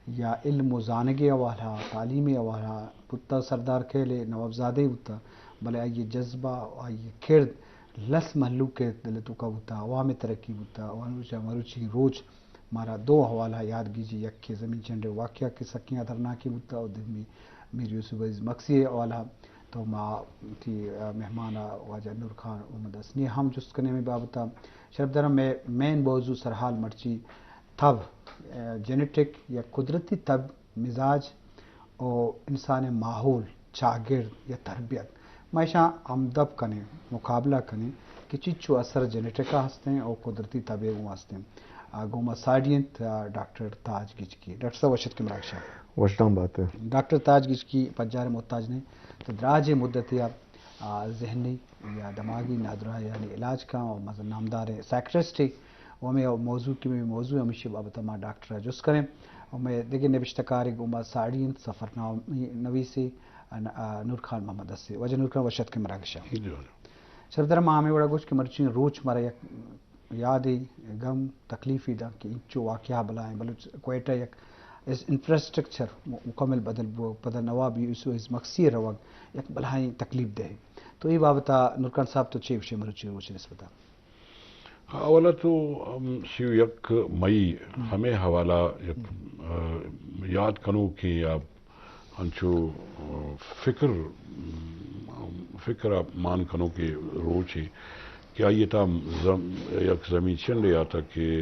یا علم و زانگ ء حوالہ، تعلیم ء حوالہ بوتا، سردار کہل ء نوابزادہ بوتا، بلے آئی ء جذبہ، آئی ء کرد لس مہلوک ء دل ء توکا بوتا، عوام ء ترقی بوتا، عوام روچ ء مروچی روچ مارا دو حوالہ یاد گیجی، یکے زمین چنڈ ء واقعہ کہ سکیں خطرناکیں بوتا، و دومی میر یوسف عزیز مکسی ء حوالہ۔ تو ما وتی، آ، مہمان ء واجہ نور خان محمد حسنی ء ہم جست کنیں ہمے بابت ء۔ شرف دارم، مئے مین موضوع سرحال مرچی تب، آ، جینیٹک یا قدرتی تب، مزاج و انسان ء ماحول، چاگرد یا تربیت، ما ایشاں ہمدپ کنیں، مقابلہ کنیں کہ چچو اثر جینیٹک ء ہستیں و قدرتی تب ء گوں ہستیں۔ آ، گوں ما ساڑی انت، آ، ڈاکٹر تاج گچکی۔ ڈاکٹر صاحب، وش اتک مراگش ء۔ وشدان بات ئے۔ ڈاکٹر تاج گچکی پجار ء محتاج نہ انت، تو دراجیں مدتے ء، آ، ذہنی یا دماغی نادراہیانی علاج کن و مزن نامداریں سائیکٹرسٹے و ہمے موضوع کہ مئے موضوع ہمیشی بابت ء ما ڈاکٹر ء جست کنیں۔ و مئے دگہ نبشتہ کارے گوں ما ساڑی انت، سفرنامہ نویسے، آ، آ، نور خان محمد حسنی۔ واجہ نور خان، وش اتک مراگش ء۔ جی، جی۔ شرف دارم، ما ہمے وڑا گوشت کہ مرچی روچ مارا یک یادے، غم، تکلیفے داں کہ انچو واقعہ بلاہیں بلوچ کوئٹہ یک اس-، انفراسٹرکچر م-، مکمل بدل بو، پدا نواب یوسف عزیز مکسی ء روگ یک بلاہیں تکلیف دہ۔ تو اے بابت ء نورخان صاحب تو چے گوشے مروچی روچ ء نسبت ء؟ اولا تو، ام، سی و یک مئی ہمے حوالہ یک، آ، یاد کنوکیں یا انچو، آ، فکر، م، فکر ء مان کنوکیں روچے کہ آئی ء تھا زم-، یک زمین چنڈے آتک کہ،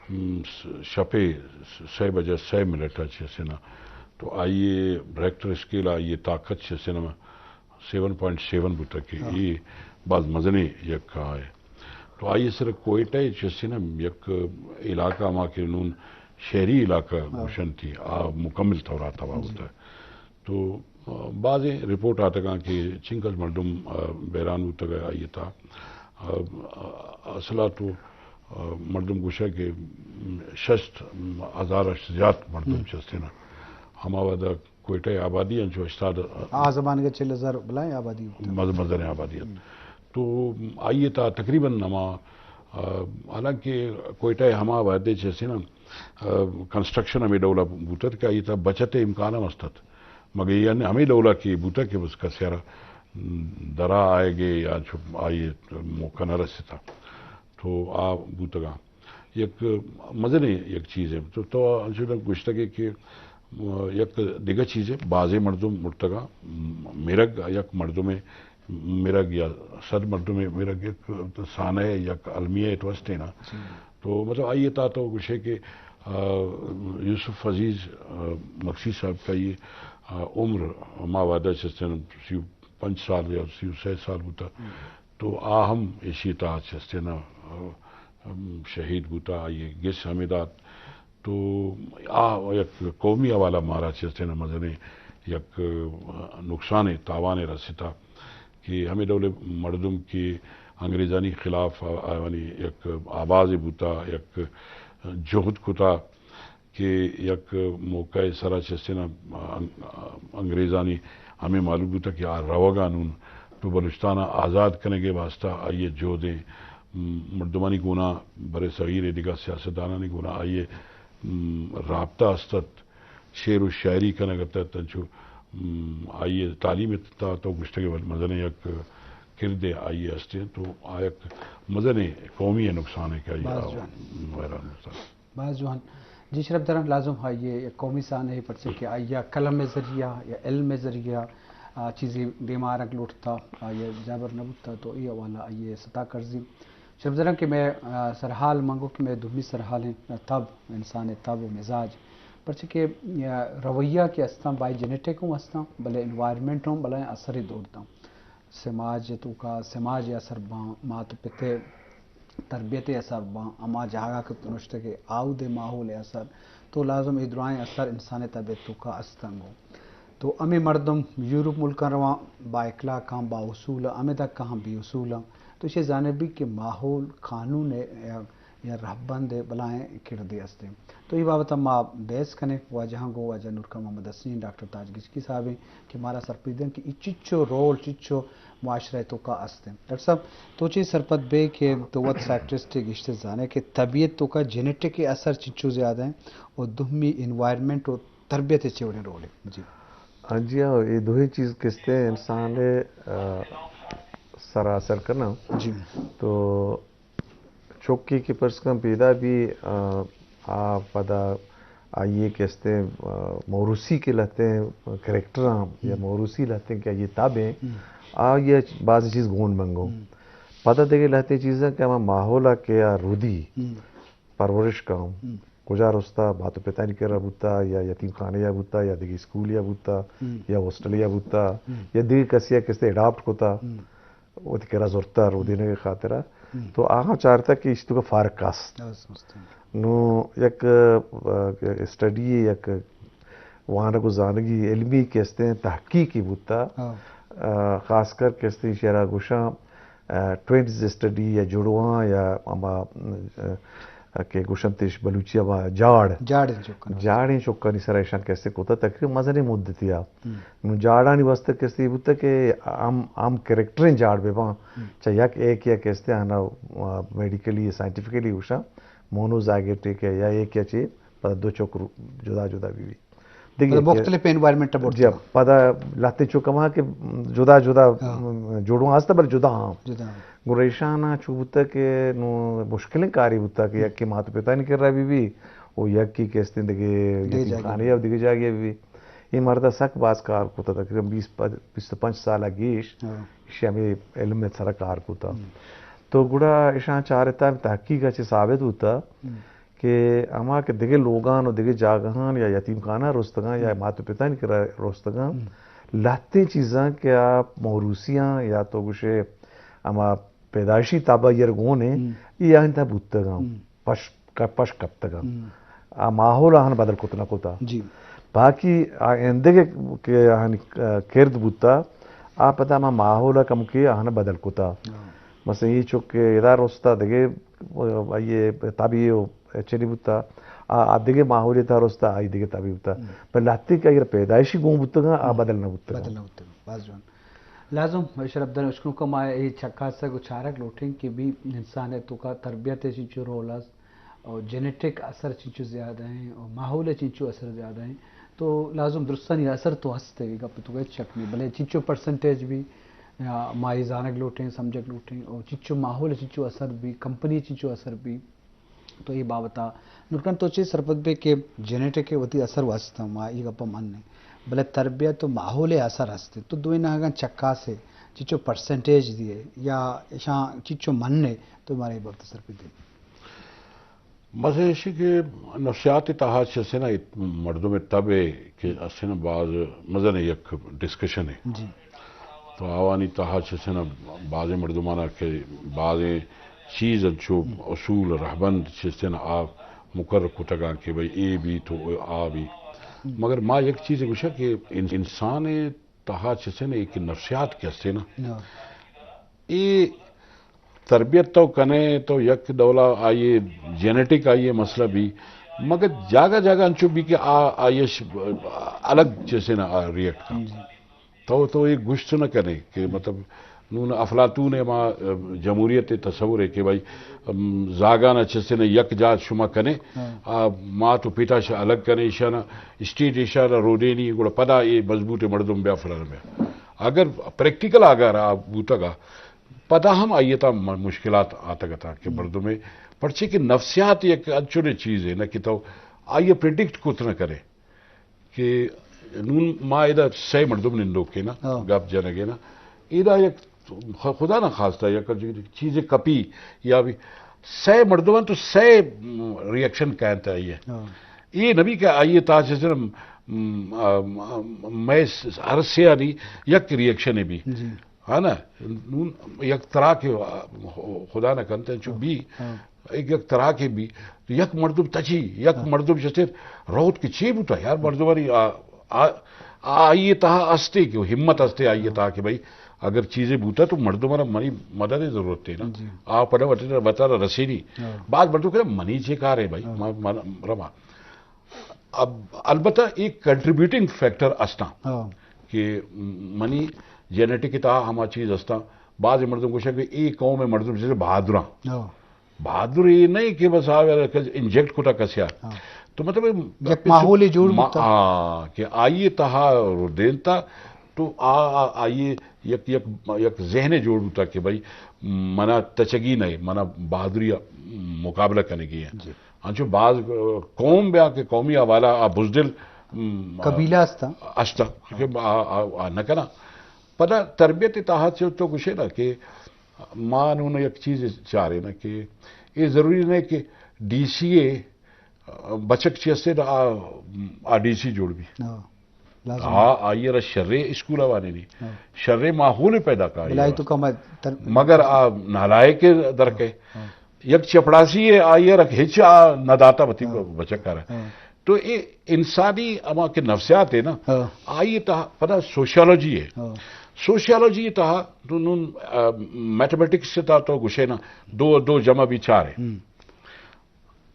م، س-، شپے س-، سئے بجہ سئے منٹ ء چہ سنا تو آئی ء ریکٹر اسکیل ء آئی ء طاقت چہ سنا سیون پوائنٹ سیون بوتگ کہ ہاں۔ اے باز مزنیں یک آ ہے۔ تو آئی ء سر کوئٹہ ء چہ سنا یک علاقہ ہما کہ نون شہری علاقہ ہاں۔ گوشنتی، آ مکمل طور ء تباہ جی۔ بوتگ۔ تو، آ، بازیں رپورٹ آتگاں کہ چنکس مردم، آ، بیران بوتگ آئی ء تھا۔ آ، آ، اصلا تو، آ، مردم گوشگ کہ شست ہزار اش زیات مردم ہم۔ چستینا۔ ہما وہدا کوئٹہ آبادی انچو ہشتاد آ زمانگا چل ہزار بلائیں آبادی بوتگ۔ مز-، مزنیں آبادی ات۔ ہم۔ تو آئی ء تھا تقریباً ہما، آ، حالانکہ کوئٹہ ہما وہدے چستینا، آ، کنسٹرکشن ہمے ڈولا بوتگ کہ آئی ء تھا بچت ء امکان ہم است ات۔ مگہ یعنی ہمے ڈولا کہ بوتگ کہ بس کسے را درا آئیگے یا چو آئی ء موقع نہ رسیتا۔ تو آ بوتگاں۔ یک مزنیں یک چیزے۔ تو، تو انچو گوشتگے کہ یک دگہ چیزے، بازیں مردم مرتگاں، مرگ یک مردمے مرگ یا صد مردمے مرگ یک سانحہ یک المیہ تو ہستینا۔ جی۔ تو مطلب آئی ء تھا تو گوشے کہ، آ، یوسف عزیز، آ، مکسی صاحب کا یہ، آ، عمر ما وعدہ چستن سی و پنچ سال یا سی و سئے سال بوتا۔ ہم۔ تو آ ہم ایشی تھا چستینا، آ، ہم شہید بوتا، آئی گس ہمیں دات۔ تو آ یک قومی حوالہ مارا چستینا مزنیں یک، آ، نقصان تاوان رسیتا۔ کہ ہمے ڈولیں مردم کہ انگریزانی خلاف آ-، آیانی یک آوازے بوتا، یک جہد کتا کہ یک موقع سرا چستینا انگ-، انگریزانی ہمے معلوم بوتا کہ آ روگا نون تو بلوچستان آزاد کنگے واسطہ آئی جہدیں مردمانی گونا برے صغیر دگہ سیاستدانانی گونا آئی رابطہ استت۔ شعر و شاعری کنگ ات ات انچو، م، آئی تعلیم ات تا تو گوشتگ مزنیں یک کردے آئی ہستے تو آ یک مزنیں قومی نقصان ہے کہ آئی باز جوان۔ ویران ہوتا۔ باز جوان۔ جی شرف داران لازم آئی یک قومی سان ہے پرچے کہ آئی قلم ذریعہ یا علم ذریعہ، آ، چیزی دیمارک لوٹتا، آئی جابر نبوتا تو ای حوالہ آئی ستا کرزی۔ شرف داران کہ مئے، آ، سرحال منگو کہ مئے دومی سرحال ہیں، آ، تب، انسان تب و مزاج۔ پرچہ کہ، آ، رویہ کہ استاں بائی جینیٹک ہوں استاں، بلے انوائرمنٹ ہوں بلائیں اثر دور داں۔ سماج توکا، سماج اثر باں، مات پتے تربیت اثر باں، اما جاگا کہ تنشتگے آؤ دے ماحول اثر، تو لازم اے درائیں اثر انسان تب توکا استنگو۔ تو ہمے مردم یورپ ملکاں رواں با اخلاقاں، با اصولاں، ہمے دکاں بے اصولاں۔ تو ایشی زانگ بیت کہ ماحول قانون ء یک یا رہبند ءِ بلاہیں کردے است انت۔ تو اے بابت ءَ ما بحث کنیں، واجہاں گوں واجہ نورکان محمد حسنین، ڈاکٹر تاج گچکی صاحب انت کہ مارا سرپدی دنت کہ اے چچو رول، چچو معاشرہ ءِ توکا است انت۔ ڈاکٹر صاحب، تو چے سرپد بئے کہ تو وت سائیکٹرسٹ ئے، گیشتر زانئے کہ طبیعت توکا جینیٹک ءِ اثر چچو زیادہ انت و دومی انوائرمنٹ و تربیت ءِ چے وڑیں رول انت؟ جی۔ ہاں جی، ہاں، اے دوئیں چیز کستے انسان ءِ، آ، سرا اثر کناں۔ جی۔ تو چکے کہ پرس کن پیدا بی، آ، آ پدا آئی ءِ کستے، آ، موروثی کہ لہتیں کریکٹراں یا ہم۔ موروثی لہتیں کہ آئی ءِ تب ایں، ہم۔ آئی ءَ باز چیز گون بنگو۔ ہم۔ پدا دگہ لہتیں چیزاں کہ ہما ماحول ءَ کہ آ رودی، ہم۔ پرورش کاں، ہم۔ کجا رستا، مات و پتانی کرا بوتا یا یتیم خانہ یا بوتا یا دگہ اسکول یا بوتا ہم۔ یا ہاسٹل یا بوتا ہم۔ یا دگہ کسی ءَ کستے اڈاپٹ کتا۔ ہم۔ وتی کرا زرتا رودینگ ءِ خاطرا۔ ہم۔ تو آہاں چارتا کہ ایشی توکا فرق است۔ است، است۔ نو یک، آ، اسٹڈی، یک وانگ و زانگی علمی کہ استیں، تحقیقی بوتا۔ ہاں۔ آ، خاص کر کہ استیں شہرا گوشاں، آ، ٹوئنز اسٹڈی یا جڑواں یا ہما، آ، کہ گوشنتش بلوچی ءَ جاڑ۔ جاڑیں چکاں۔ جاڑیں چکانی سرا ایشاں کستے کتا تقریباً مزنیں مدتے آ۔ ہم۔ نوں جاڑانی واسطہ کستے بوتا کہ ہم، ہم کریکٹریں جاڑ بہ باں۔ ہم۔ چہ یک اے کہ کستے آنا، آ، میڈیکلی، سائنٹیفکلی گوشاں، مونوزائگیٹک یا اے کہ چے، پدا دو چک رو-، جدا جدا بی بی۔ دگہ مطلب کہ مختلف انوائرمنٹ ءَ برتگ۔ جی، پدا لہتیں چک ہما کہ جدا جدا ہاں۔ جوڑواں ہست، بلے جدا ہاں۔ جدا ہاں۔ گڑا ایشانا چو بوتا کہ نوں مشکلیں کارے بوتا کہ ہم۔ یکے مات و پتانی کرا بی بی، و یکے کہ استیں دگہ دگہ یتیم جاگہ۔ خانہ یا دگہ جاگہ بی بی۔ اے مردا سک باز کار کتا، تقریباً بیست پ-، بیست و پنچ سال ءَ گیش ہاں۔ ایشی ہمے علم ءِ سرا کار کتا۔ ہم۔ تو گڑا ایشاں چارتا، تحقیق ءَ چہ ثابت بوتا ہم۔ کہ ہما کہ دگہ لوگان و دگہ جاگہان یا یتیم خانہ رستگاں یا ہم۔ مات و پتانی کرا رستگاں، ہم۔ لہتیں چیزاں کہ آ موروثیاں یا تو گوشے ہما پیدائشی تب ءَ ایر گون ایں، ہم۔ اے آہانی تہا بوتگاں، ہم۔ پش-، ک-، پش کپتگاں۔ ہم۔ آ ماحول آہان بدل کت نہ کتا۔ جی۔ باقی آ ایندگہ کہ آہانی کرد بوتا، آ پدا ہما ماحول ءَ کمکے آہان بدل کتا۔ ہاں۔ مثلاً اے چک کہ ادا رستا دگہ، آئی ءِ تبی و چنی بوتا، آ، آ دگہ ماحول ءِ تہا رستا، آئی دگہ تبی بوتا۔ ہم۔ بلے لہتے کہ آئی ءَ پیدائشی گون بوتگاں، آ ہم۔ بدل نہ بوتگاں۔ بدل نہ بوتگاں۔ باز جوان۔ لازم اشرف در اشکنوکا ما اے چکاسگ و چارگ لوٹیں کہ بی انسان ءِ توکا تربیت ءِ چنچو رول است، اور جینیٹک اثر چنچو زیادہ ہیں، اور ماحول ءِ چنچو اثر زیادہ ہیں۔ تو لازم درستانی اثر تو ہست ہے، گپ تو ہچ شک نہیں، بلے چنچو پرسنٹیج بی، یا ما اے زانگ لوٹیں، سمجھگ لوٹیں، اور چنچو ماحول ءِ چنچو اثر بی، کمپنی ءِ چنچو اثر بی۔ تو اے بابت ءَ نورکان تو چے سرپد بے کہ جینیٹک ءِ وتی اثر و است، ما اے گپ ءَ من ایں، بلے تربیت و ماحول ءِ اثر است۔ تو دوئیناں اگاں چکاسے، چچو پرسنٹیج دیئے یا اشاں چچو من ئے، تو مارا اے بابت ءَ سرپد دے۔ بس ایشی کہ نفسیات ءِ تہا چہ سنا مردم ءِ تب ءِ کہ اسنا باز مزن یک ڈسکشن ہے۔ جی۔ تو آوانی تہا چہ سنا بازیں مردمانا کہ بازیں چیز انچو اصول رہبند چہ سنا آ مقرر کتگاں کہ بھئی اے بی تو آ بی۔ مگر ما یک چیز گوشا کہ ان-، انسان ءِ تہا چہ سنا ایک نفسیات کہ ہستے نا، ہاں۔ اے تربیت تو کنے تو یک ڈولا آئیے جینیٹک آئیے مسئلہ بی، مگر جاگہ جاگہ انچو بی کہ آ، آئیش الگ چیزے نا ریئیکٹ کا۔ جی۔ تو، تو یہ گوشت نہ کنے کہ مطلب نون افلاطون ءِ ما، ام، جمہوریت ءِ تصور ہے کہ بھائی، ام، زاگانا چیزے نا یک جات شما کنے، ہاں۔ آ، مات و پیتاش الگ کنے، ایشانا اسٹیٹ ایشانا روڈینی، گڑا پدا اے مضبوط مردم بیا فلان بیا۔ اگر پریکٹیکل اگر آ بوتگا، پدا ہم آئی ءِ تہا م-، مشکلات آتگ اتاں کہ ہم۔ مردمے، پرچے کہ نفسیات یک انچونے چیزے نہ کہ تو آئی ءَ پریڈکٹ کت نہ کرے کہ نون ما ادا سئے مردم نندوکے نا، ہاں۔ گپ جنگے نا، ادا یک خ-، خدا نہ خواستہ یک چیزے کپی یا بھی سئے مردم تو سئے ریئیکشن کہنت آئی ءِ۔ ہاں۔ اے نبی کہ آئی ءِ تہا چہ صرف، م-، م-، م-، مئے س-، ہر سیانی یک ریئیکشن بی۔ جی۔ ہاں نا، نون یک تراکے، خدا نہ کنت چو بی، ہاں۔ یک، یک تراکے بی، یک مردم تچی، یک ہاں۔ مردم چہ سر روت کہ چی بوتا یار، مردمانی آ-، آ-، آئی ءِ تہا استے کہ ہمت استے آئی ءِ ہاں۔ تہا کہ بھئی اگر چیزے بوتا تو مردم را منی مدد ضرورت ہے نا۔ جی۔ آ پدا وتی وتارا رسینی۔ ہاں۔ بعض مردم کہ منی چے کار ہے بھائی، ہاں۔ ما، ما، رما۔ اب البتہ ایک کنٹریبیوٹنگ فیکٹر استا ہاں۔ کہ منی جینیٹک تہا ہما چیز استا۔ بعض مردم گوشا کہ اے قوم مردم جیسے بہادراں۔ ہاں۔ بہادر یہ نہیں کہ بس آ انجیکٹ کتا کسیا۔ ہاں۔ تو مطلب یک ماحول جوڑ ما-، بوتا۔ ہاں، کہ آئیے تہا رو دینتا تو آ، آ، آئیے یک، یک، یک ذہن جوڑ بوتا کہ بھائی منا تچگی نہیں، منا بہادری مقابلہ کرنے کی ہے۔ جی۔ انچو بعض قوم بیا کہ قومی حوالہ آ بزدل، م، قبیلہ استا۔ استا، کہ آ، آ، آ نہ کنا۔ پدا تربیت تہا چو تو گوشے نا کہ ما نون یک چیز چارے نا کہ یہ ضروری نہیں کہ ڈی سی اے بچک چی استے نا آ، آ ڈی سی جوڑ بی۔ ہاں، لازم۔ آ، آئی را شرے اسکول وانینی، ہاں۔ شرے ماحول پیدا کاری بلائی آ۔ تو کم تر-، مگر آ نالائک درکے۔ ہاں۔ یک چپڑاسی ہے، آئی را ہچ آ نہ داتا بتی ہاں۔ بچک کارا۔ ہاں۔ تو اے انسانی اما کہ نفسیات ہے نا، ہاں۔ آئی تہا پدا سوشیالوجی ہے۔ ہاں۔ سوشیالوجی تہا تو نون، آ، میتھمیٹکس سے تہا تو گوشے نا، دو، دو جمع بھی چار ہے۔ ہم۔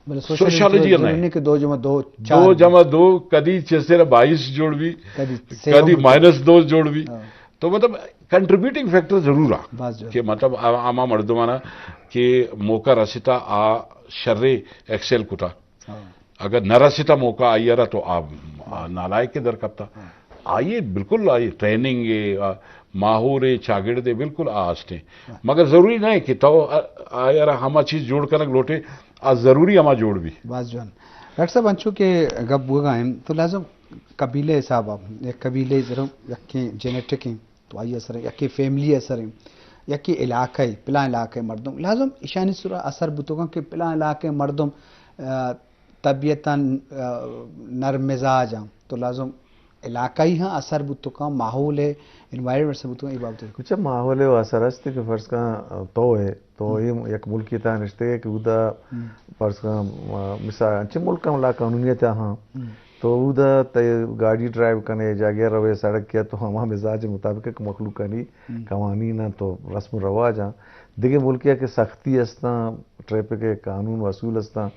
بلے سوشیالوجی سوشیالوجی ضروری نہیں۔ نہیں کہ دو جمع دو چار دو بھی۔ جمع دو کدی چیسے را بائیس جوڑ بھی، کدی سے کدی ہم۔ مائنس دو جوڑ بھی۔ ہاں۔ تو مطلب کنٹریبیوٹنگ فیکٹر ضرور آ۔ باز جوڑ۔ کہ مطلب آ-، آما مردمانا کہ موقع رسیتا آ شرے ایکسل کتا۔ ہاں۔ اگر نہ رسیتا موقع آئی را تو آ، آ نالائک کے در کپتا۔ ہاں۔ آئیے بالکل آئیے ٹریننگ ہے، آ ماحول ہے، چاگڑد ہے، بالکل آ استے۔ ہاں۔ مگر ضروری نہیں کہ تو آ، آئی را ہما چیز جوڑ کنگ لوٹے، آ ضروری ہما جوڑ بھی۔ باز جوان۔ ڈاکٹر صاحب، انچو کہ گپ بوگا ہیں، تو لازم قبیلے حساب آ، یک قبیلے ضرور یکیں جینیٹک ہیں، تو آئی اثر ہیں، یکیں فیملی اثر ہیں، یکیں علاقہ ہے، پلان علاقہ ہے مردم۔ لازم اشانی سرا اثر بوتوگا کہ پلان علاقہ ہے مردم، آ، طبیعتاً، آ، نرم مزاج ہیں، تو لازم علاقائی ہاں اثر بوتوکاں، ماحول ہے، انوائرمنٹ اثر بوتوکاں، اے بابت۔ اچھا، ماحول ہے و اثر است کہ فرض کن تو ہے، تو ہم۔ اے یک ملکی تہا نشتے کہ اودا ہم۔ فرض کن، آ، مثال، انچے ملک ہم لا قانونیت ہاں۔ ہم۔ تو اودا تے گاڑی ڈرائیو کنے، جاگہ روے، سڑک کیا تو ہما مزاج مطابق ایک مخلوقانی ہم۔ قوانین ہیں تو رسم و رواج ہیں۔ دیگه ملک یا کہ سختی استاں، ٹریفک قانون و اصول استاں،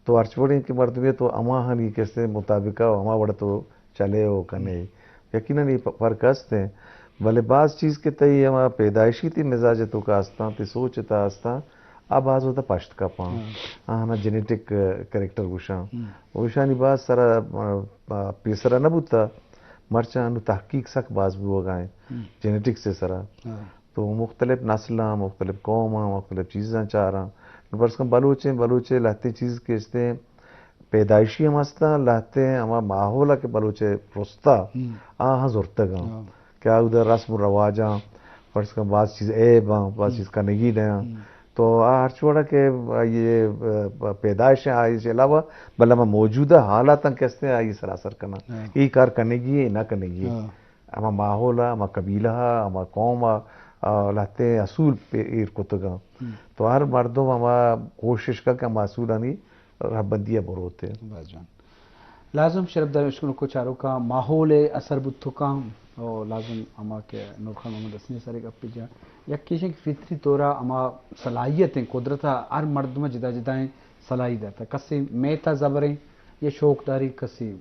تو ہرچ وڑیں کہ مردمے تو ہماہانی کسے مطابقہ و ہما وڑ تو چلے و کنے۔ یقیناً یہ پ-، فرق است ہیں، بلے بعض چیز کہ تئی ہما پیدائشی تئی مزاج تو کا استاں، تئی سوچ تا استاں، آ بعض ہوتا پشت کپاں۔ ہاں۔ آہانا جینیٹک کریکٹر گوشاں۔ ہم۔ و ایشانی بعض سرا، آ، آ، پیسرا نہ بوتا، مرچاں انو تحقیق سک باز بوگا ہیں۔ ہم۔ جینیٹک سے سرا۔ ہاں۔ تو مختلف نسلاں، مختلف قوماں، مختلف چیزاں چاراں۔ نو فرض کن بلوچیں، بلوچے لہتیں چیز کہ استیں پیدائشی ہم ہستاں، لہتیں ہما ماحول کہ بلوچے رستا، ہم۔ آہاں زرتگاں۔ ہاں۔ کہ آ اودا رسم و رواجاں، فرض کن باز چیز عیب آں، باز ہم۔ چیز کنگی نیاں۔ ہم۔ تو آ ہرچ وڑا کہ یہ، آ، پیدائش ہیں، آئی سے علاوہ، بلے ہما موجودہ حالاتاں کہ استیں، آئی سرا اثر کناں۔ ہاں۔ ای کار کنگی ہے، نہ کنگی ہے۔ ہاں۔ ہما ماحول ء، ہما قبیلہ ء، ہما قوم ء، آ، لہتیں اصول پہ ایر کتگاں۔ ہم۔ تو ہر مردم ہما کوشش کا کہ ہما اصولانی رہبندی ء بروت۔ باز جوان۔ لازم شرپدار اشکنوکو چاروکاں ماحول ء اثر بوت کاں، او لازم ہما کہ نور خان محمد حسنی سر ء گپ جا، یک ایش کہ فطری طور ء ہما صلاحیت ہیں قدرت ء ہر مردم ء جدا جدا ہیں صلاحیت داتا۔ کسے میتھ ء زبریں یا شوق داری، کسے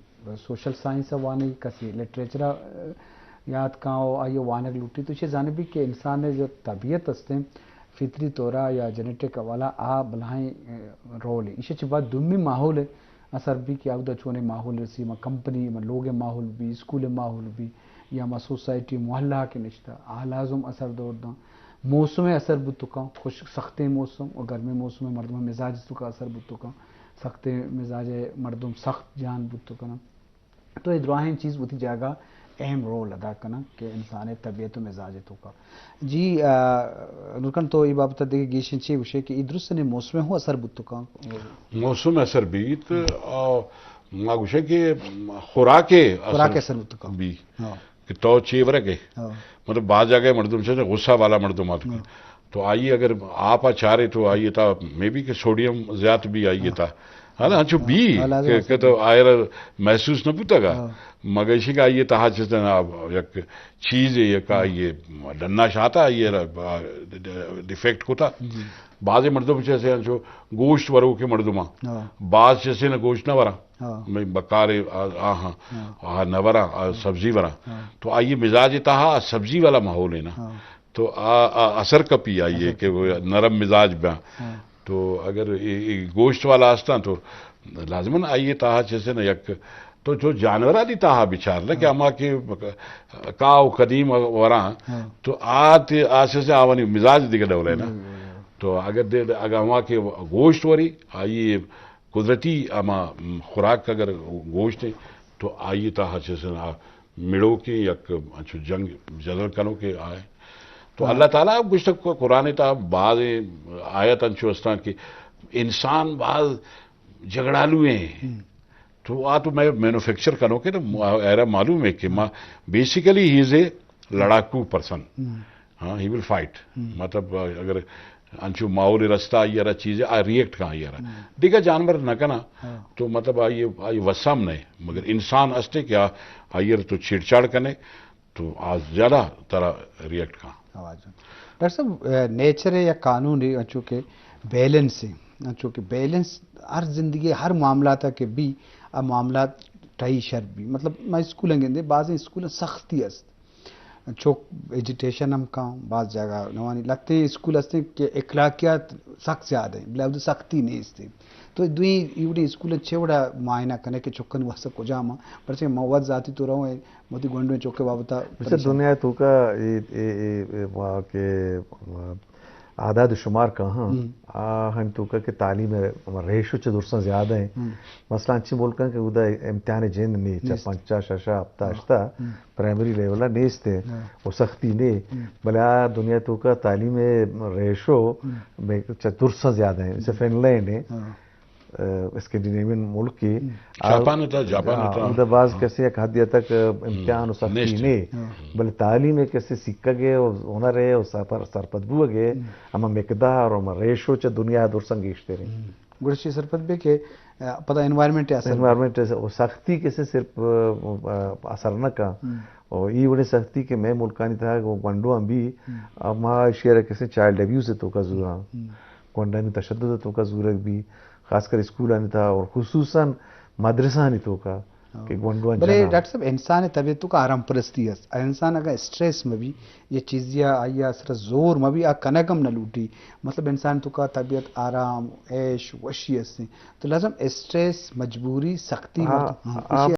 سوشل سائنس ء وانگ، کسے لٹریچر ء یات کاں و آئی ء وانگ لوٹی، تو چہ زانبی کہ انسان ء جو طبیعت استیں فطری طور ء یا جینیٹک حوالہ آ بلاہیں، ء، رول ہے۔ ایشی چہ بعد دومی ماحول ء اثر بھی کہ اودا چونیں ماحول رسی، ما کمپنی، ما لوگ ء ماحول بھی، اسکول ء ماحول بھی، یا ما سوسائٹی محلہ کہ نشتہ، آ لازم اثر دور داں۔ موسم ء اثر بوت کاں، خشک سختیں موسم و گرمیں موسم ء مردم ء مزاج توکا اثر بوت کاں، سختیں مزاج ء مردم سخت جان بوت کناں۔ تو اے دراہیں چیز وتی جاگہ اہم رول ادا کناں کہ انسان ء طبیعت و مزاج ء توکا۔ جی، آ، نورکن تو اے بابت ء دگہ گیشیں چے گوشے کہ اے درستیں موسم ء ہوں اثر بوت کاں؟ موسم اثر بیت، آ، ما گوشے کہ خوراک ء خوراک ء اثر اثر بوت کاں۔ بی۔ ہاں۔ کہ تو چے ورگ ہے۔ ہاں۔ مطلب، بعض جگہ مردم سے غصہ والا مردم آتا۔ ہاں۔ تو آئی اگر آپ آ چارے تو آئی تا مے بی کہ سوڈیم زیات بھی آئی ہاں۔ تا۔ ہاں، انچو بی ہاں، لازم کہ، است۔ کہ تو آئرا محسوس نہ بوتگا۔ ہاں۔ مگر ایشی کہ آئی تہا چیز نا یک چیز یک آئی ڈنا شاتا آئی ڈیفیکٹ کوتا۔ جی۔ بعض مردم چیسے انچو گوشت ورو کے مردم ہاں۔ بعض چیسے نہ گوشت نہ ورا۔ ہاں۔ میں بکارے آ، آ، ہاں۔ ہاں۔ آ نہ ورا، آ سبزی ورا۔ ہاں۔ تو آئی مزاج تہا سبزی والا ماحول ہے نا۔ ہاں۔ تو آ، آ اثر کپی آئی ہے اثر کہ وہ کپی۔ نرم مزاج بیا۔ ہاں۔ تو اگر اے، اے گوشت والا ہستاں تو لازماً آئی تہا چیزے نہ یک تو جو جانورانی تہا بچار نہ کہ ہاں۔ ہما کہ کاو قدیم وراں ہاں۔ تو آ تے آسے سے آوانی مزاج دیگہ ڈول ہے نا۔ ہاں۔ تو اگر دے، اگر ہما کہ گوشت وری آئی قدرتی ہما خوراک اگر گوشت ہے تو آئی تہا چیزے نہ مڑوکیں یک انچو جنگ جدل کنوکے آئے۔ تو ہاں۔ اللہ تعالیٰ گوشتگ قرآن تا بعض آیت انچو استاں کہ انسان بعض جھگڑالو ہیں۔ ہم۔ تو آ تو میں مینوفیکچر کنوکے نا، ایرا معلوم ہے کہ ما بیسیکلی ہی از اے لڑاکو پرسن۔ ہم۔ ہاں، ہی ول فائٹ۔ ہم۔ مطلب، اگر انچو ماحول رستہ آئی را چیزے، آ ریئیکٹ کاں آئی را۔ ہم۔ دیگہ جانور نہ کنا، ہاں۔ تو مطلب آئی، آئی وسام نہیں، مگر انسان استے کہ آ، آئی را تو چھیڑ چھاڑ کنے، تو آ زیادہ ترا ریئیکٹ کاں۔ آواز۔ ڈاکٹر صاحب، اے، نیچر ہے یا قانون ہے، انچو کہ بیلنس ہے، انچو کہ بیلنس ہر زندگی، ہر معاملات کے بھی، آ معاملات ٹائی شر بھی۔ مطلب، میں اسکول گندے، بعض اسکول سختی است۔ چوک ایجیٹیشن ہم کاں، بعض جاگہ نوانی لہتیں اسکول ہستیں کہ اخلاقیات سخت زیادہ ہیں، بلے اودا سختی نیست ہیں۔ تو دوئیں ایوڑیں اسکول چے وڑا معائنہ کنے کہ چکن واسطہ کجام ہاں، پرچہ من وت ذاتی طور ہوں، متی گونڈویں چوکے بابتا اچھا، پریشان۔ دنیا توکا اے، اے، اے، اے، وا کہ، وا اعداد و شمار کاہاں، ہم۔ آ ہم توکا کہ تعلیم ریشو چہ درساں زیادہ ہیں۔ ہم۔ مثلاً انچیں ملکاں کہ اودا امتحان جند نہیں، چہ نیست۔ پنچا، ششا، ہپتا، ہاں۔ ہشتا، ہم۔ پرائمری لیول نیست ہے، ہاں۔ و سختی نہیں۔ ہم۔ بلے آ دنیا توکا تعلیم ریشو ہم۔ میں چہ درساں زیادہ ہیں، جیسے ہم۔ فن لینڈ ہے۔ ہاں۔ آ، اسکینڈینیوین ملک ہے۔ ہم۔ آ، جاپان تھا، جاپان آ، تھا۔ اودا باز ہاں۔ کسے یک حد تک، آ، ہم۔ امتحان و سختی نیست۔ نہیں۔ ہاں۔ بلے تعلیم ہے کسے سکگ ہے و ہنر ہے و سرپد بوگ ہے، ہم۔ ہما مقدار و ہما ریشو چہ دنیا درساں گیشتر ہیں۔ ہم۔ گڑا چی سرپد بے کہ، آ، پدا انوائرمنٹ اثر۔ انوائرمنٹ اثر، و سختی کسے صرف، آ، آ، اثر نہ کا۔ ہم۔ و ای وڑیں سختی کہ میں ملکانی تھا گونڈو ہم بھی، ہم۔ آ، ما شیئر کسے چائلڈ ابیوز توکا زوراں۔ ہم۔ گونڈانی تشدد توکا زورگ بھی، خاص کر اسکولانی تھا اور خصوصاً مدرسانی توکا ہاں۔ کہ گونڈوان بلے جناں۔ ڈاکٹر صاحب، انسان طبیعت توکا آرام پرستی است۔ انسان اگر اسٹریس مبی، یہ چیزیا آئی سر زور مبی، آ کنگ ہم نہ لوٹی۔ مطلب انسان توکا طبیعت آرام، عیش، وشی است۔ تو لازم اسٹریس، مجبوری، سختی ہاں، مردم، ہاں، ہاں۔